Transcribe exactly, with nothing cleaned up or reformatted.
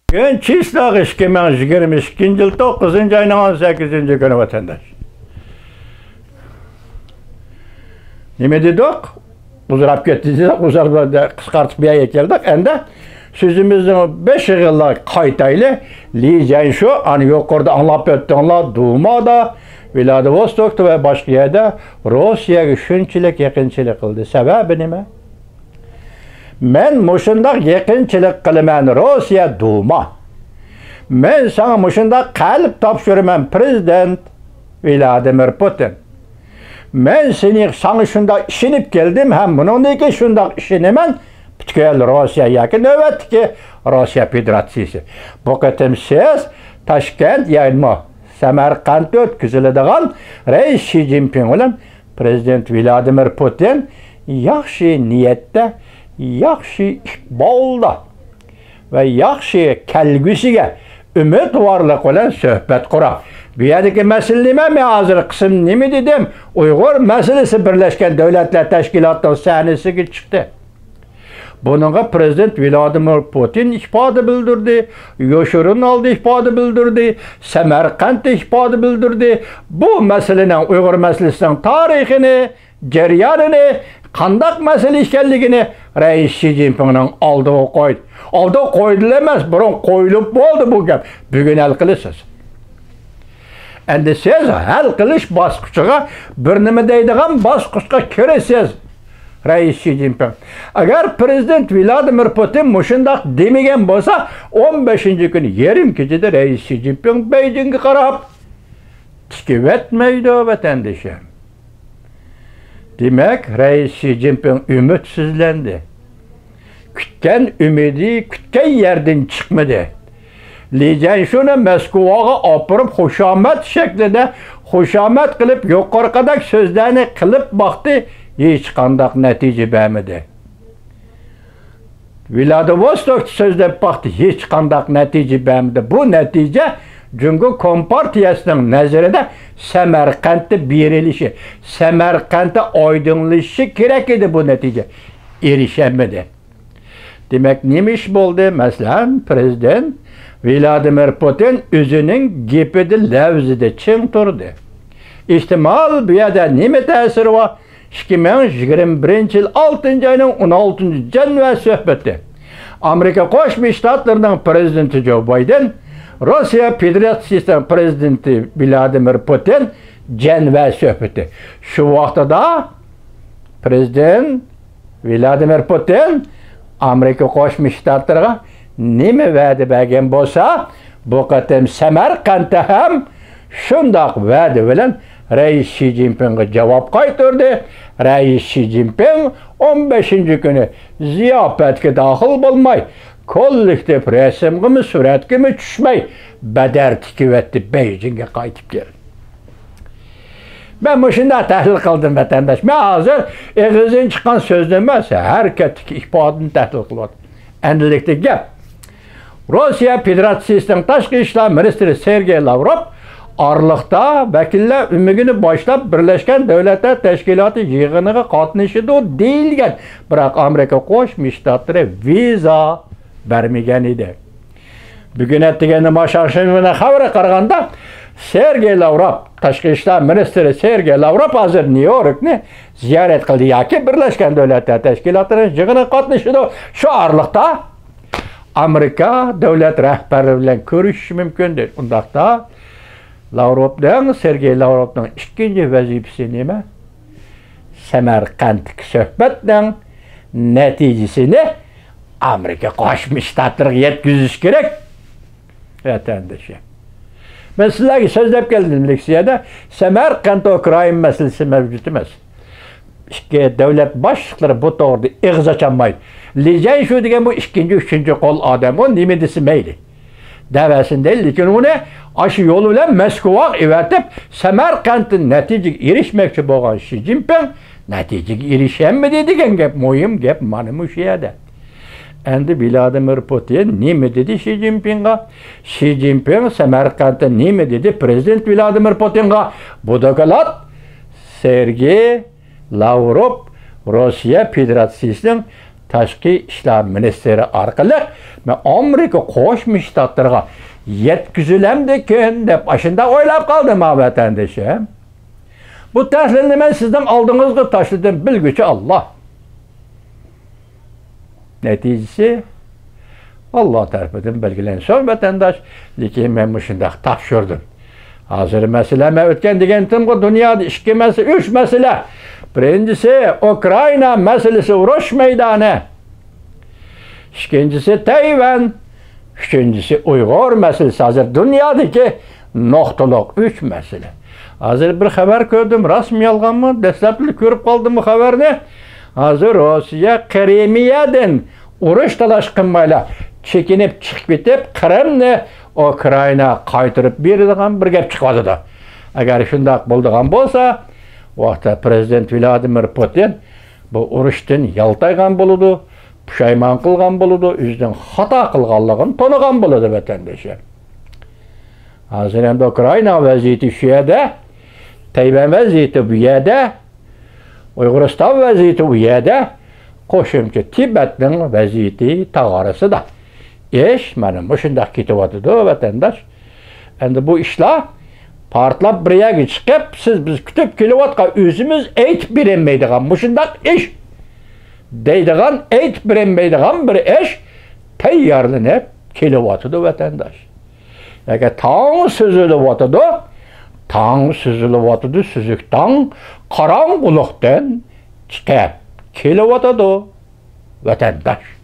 بۈگۈن چىسلاغ ئىككى مىڭ يىگىرمە ئىككىنچى يىل توققۇزىنچى ئاينىڭ ئون سەككىزىنچى كۈنى، ۋەتەنداش. نېمە دېدۇق؟ ئۇزىراپ كەتتى دېسەك، ئۇزاردا قىسقارتىپ بۇ يەرگە كەلدۇق. ئەمدى سۆزىمىزنىڭ بېشىغىلا قايتايلى. لى جيەنشۇ، ئانا يۇقىرىدا ئاڭلاپ ئۆتتۈڭلار، دۇمادا ۋلادىۋوستوكتا ۋە باشقا يەردە روسىيەگە شۇنچىلىك يېقىنچىلىق قىلدى. سەۋەبى نېمە؟ مەن مۇشۇنداق يېقىنچىلىق قىلىمەن، روسىيە دۇما. مەن ساڭا مۇشۇنداق قەلب تاپشۇرىمەن، پىرېزىدېنت ۋلادىمىر پۇتىن. مەن سېنى، ساڭا شۇنداق ئىشىنىپ كەلدىم ھەم بۇنىڭدىن كېيىن شۇنداق ئىشىنىمەن، پۈتكۈل روسىيە ياكى نۆۋەتتىكى روسىيە فېدېراتسىيىسى. بۇ قېتىم سىز تاشكەنت يەنىمۇ سەمەرقەنتتە ئۆتكۈزۈلىدىغان رەئىس شى جىنپىڭ بىلەن پىرېزىدېنت ۋلادىمىر پۇتىن ياخشى نىيەتتە، ياخشى ئىقبالدا ۋە ياخشى كەلگۈسىگە ئۈمىدۋارلىق بىلەن سۆھبەت قۇرۇڭ. بۇ يەردىكى مەسىلە نېمە؟ مەن ھازىر قىسىم نېمە دېدىم؟ ئۇيغۇر مەسىلىسى بىرلەشكەن دۆلەتلەر تەشكىلاتىنىڭ سەھنىسىگە چىقتى. بۇنىڭغا پىرېزىدېنت ۋلادىمىر پۇتىن ئىپادە بىلدۈردى، يوشۇرۇن ھالدا ئىپادە بىلدۈردى، سەمەرقەنتتە ئىپادە بىلدۈردى. بۇ مەسىلىنىڭ، ئۇيغۇر مەسىلىسىنىڭ تارىخىنى، جەريانىنى، قانداق مەسىلە ئىكەنلىكىنى رەئىس شى جىنپىڭنىڭ ئالدىغا قويدى. ئالدىغا قويدىلا ئەمەس، بۇرۇن قويۇلۇپ بولدى بۇ گەپ. بۈگۈن ھەل قىلىسىز. ئەمدى سىز ھەل قىلىش باسقۇچىغا، بىر نېمە دەيدىغان باسقۇچقا كىرىسىز، رەئىس شى جىنپىڭ. ئەگەر پىرېزىدېنت ۋلادىمىر پۇتىن مۇشۇنداق دېمىگەن بولسا، ئون بەشىنچى كۈنى يېرىم كېچىدە رەئىس شى جىنپىڭ بېيجىڭگە قاراپ تىكىۋەتمەيدۇ، ۋەتەندىشىم. دېمەك، رەئىس شى جىنپىڭ ئۈمىدسىزلەندى. كۈتكەن ئۈمىدى كۈتكەن يەردىن چىقمىدى. لى جيەنشۇنى مەسكوۋاغا ئاپىرىپ، خۇشامەت شەكلىدە خۇشامەت قىلىپ، يۇقىرىقىدەك سۆزلەرنى قىلىپ باقتى، ھېچقانداق نەتىجە بەرمىدى. ۋلادىۋوستوكتا سۆزلەپ باقتى، ھېچقانداق نەتىجە بەرمىدى. بۇ نەتىجە جۇڭگو كومپارتىيەسىنىڭ نەزىرىدە سەمەرقەنتتە بېرىلىشى، سەمەرقەنتتە ئايدىڭلىشىشى كېرەك ئىدى، بۇ نەتىجە ئېرىشەلمىدى. دېمەك، نېمە ئىش بولدى؟ مەسىلەن، پىرېزىدېنت ۋلادىمىر پۇتىن ئۆزىنىڭ گېپىدە، لەۋزىدە چىڭ تۇردى. ئېھتىمال، بۇ يەردە نېمە تەسىرى بار؟ ئىككى مىڭ يىگىرمە بىرىنچى يىل ئالتىنچى ئاينىڭ ئون ئالتىنچى جەنۋە سۆھبىتى. ئامېرىكا قوشما شتاتلىرىنىڭ پىرېزىدېنتى جو بايدېن، روسىيە فېدېراتسىيىسىنىڭ پىرېزىدېنتى ۋلادىمىر پۇتىن جەنۋە سۆھبىتى. شۇ ۋاقتىدا پىرېزىدېنت ۋلادىمىر پۇتىن ئامېرىكا قوشما شتاتلىرىغا نېمە ۋەدە بەرگەن بولسا، بۇ قېتىم سەمەرقەنتتە ھەم شۇنداق ۋەدە بىلەن رەئىس شى جىنپىڭغا جاۋاب قايتۇردى. رەئىس شى جىنپىڭ ئون بەشىنچى كۈنى زىياپەتكە داخىل بولماي، كوللېكتىپ رەسىمگىمۇ، سۈرەتكىمۇ چۈشمەي، بەدەر تىكىۋەتتى، بېيجىڭگە قايتىپ كەلدى. مەن مۇشۇنداق تەھلىل قىلدىم، ۋەتەنداش. مەن ھازىر ئېغىزدىن چىققان سۆزنى ئەمەس، ھەرىكەتتىكى ئىپادىنى تەھلىل قىلىۋاتىمەن. ئەمدىلىكتە گەپ. روسىيە فېدېراتسىيىسىنىڭ تاشقى ئىشلار مىنىستىرى سېرگېي لاۋروف ئارىلىقتا ۋەكىللەر ئۆمىكىنى باشلاپ، بىرلەشكەن دۆلەتلەر تەشكىلاتى يىغىنىغا قاتنىشىدۇ دېيىلگەن، بىراق ئامېرىكا قوشما شتاتلىرى ۋىزا بەرمىگەن ئىدى. بۈگۈن ئەتىگەندە مانا شۇ ئاخشامنىڭ خەۋىرىگە قارىغاندا، سېرگېي لاۋروف، تاشقى ئىشلار مىنىستىرى سېرگېي لاۋروف ھازىر نيۇ يوركنى زىيارەت قىلدى ياكى بىرلەشكەن دۆلەتلەر تەشكىلاتىنىڭ يىغىنىغا قاتنىشىدۇ. شۇ ئارىلىقتا ئامېرىكا دۆلەت رەھبەرلىرى بىلەن كۆرۈشۈشى مۇمكىن، دەيدۇ. ئۇنداقتا، لاۋروفنىڭ، سېرگېي لاۋروفنىڭ ئىككىنچى ۋەزىپىسى نېمە؟ سەمەرقەنتتىكى سۆھبەتنىڭ نەتىجىسىنى ئامېرىكا قوشما شتاتلىرىغا يەتكۈزۈش كېرەك، ۋەتەندىشى. مەن سىلەرگە سۆزلەپ كەلدىم، لېكسىيەدە سەمەرقەنت ئۇكرائىن مەسىلىسى مەۋجۇت ئەمەس. ئىككى دۆلەت باشلىقلىرى بۇ توغرىدا ئېغىز ئاچالمايدۇ. لى جيەنشۇ دېگەن بۇ ئىككىنچى، ئۈچىنچى قول ئادەم، ئۇ نېمە دېسە مەيلى. دەۋەرسۇن دەيلى، لېكىن ئۇنى ئاشۇ يول بىلەن مەسكوۋاغا ئەۋەتىپ، سەمەرقەنتتە نەتىجىگە ئېرىشمەكچى بولغان شى جىنپىڭ نەتىجىگە ئېرىشەلمىدى دېگەن گەپ، مۇھىم گەپ مانا مۇشۇ يەردە. ئەمدى ۋلادىمىر پۇتىن نېمە دېدى شى جىنپىڭغا؟ شى جىنپىڭ سەمەرقەنتتە نېمە دېدى پىرېزىدېنت ۋلادىمىر پۇتىنغا؟ بۇ دوكلات سېرگېي لاۋروف، روسىيە فېدېراتسىيىسىنىڭ تاشقى ئىشلار مىنىستىرى ئارقىلىق مەن ئامېرىكا قوشما شتاتلىرىغا يەتكۈزۈلەمدىكىن دەپ ئاشۇنداق ئويلاپ قالدىم ھە ۋەتەندىشىم. بۇ تەھلىلنى مەن سىزنىڭ ئالدىڭىزغا تاشلىدىم، بىلگۈچى ئاللا. نەتىجىسى ئاللا تەرىپىدىن بەلگىلەنسۇن ۋەتەنداش، لېكىن مەن مۇشۇنداق تاپشۇردۇم. ھازىر مەسىلە، مەن ئۆتكەن دېگەنتىمغۇ، دۇنيادا ئىككى مەسىلە، ئۈچ مەسىلە. بىرىنچىسى ئۇكرائىنا مەسىلىسى، ئۇرۇش مەيدانى. ئىككىنچىسى تەيۋەن. ئۈچىنچىسى ئۇيغۇر مەسىلىسى. ھازىر دۇنيادىكى نۇقتىلىق ئۈچ مەسىلە. ھازىر بىر خەۋەر كۆردۈم، راستمۇ يالغانمۇ؟ دەسلەپلا كۆرۈپ قالدىم بۇ خەۋەرنى. ھازىر روسىيە قىرىمىيەدىن ئۇرۇش تالاش قىلمايلا، چېكىنىپ چىقىپ كېتىپ، قىرىمنى ئۇكرائىناغا قايتۇرۇپ بېرىدىغان بىر گەپ چىقىۋاتىدۇ. ئەگەر شۇنداق بولىدىغان بولسا، ئۇ ۋاقىتتا پرېزىدېنت ۋلادىمىر پۇتىن بۇ ئۇرۇشتىن يالتايغان بولىدۇ، پۇشايمان قىلغان بولىدۇ، ئۆزىنىڭ خاتا قىلغانلىقىنى تونۇغان بولىدۇ، ۋەتەندىشىم. ھازىر ئەمدى ئۇكرائىنا ۋەزىيىتى شۇ يەردە، تەيۋەن ۋەزىيىتى بۇ يەردە، ئۇيغۇرىستان ۋەزىيىتى ئۇ يەردە، قوشۇمچە تىبەتنىڭ ۋەزىيىتى تاغارىسىدا. ئىش مانا مۇشۇنداق كېتىۋاتىدۇ، ۋەتەنداش. ئەمدى بۇ ئىشلار پارتلاپ بىر يەرگە چىقىپ، سىز بىز كۈتۈپ كېلىۋاتقان، ئۆزىمىز ئېيتىپ بېرەلمەيدىغان مۇشۇنداق ئىش دەيدىغان، ئېيتىپ بېرەلمەيدىغان بىر ئىش تەييارلىنىپ كېلىۋاتىدۇ، ۋەتەنداش. ياكى تاڭ سۈزۈلۈۋاتىدۇ، تاڭ سۈزۈلۈۋاتىدۇ، سۈزۈك تاڭ قاراڭغۇلۇقتىن چىقىپ كېلىۋاتىدۇ، ۋەتەنداش.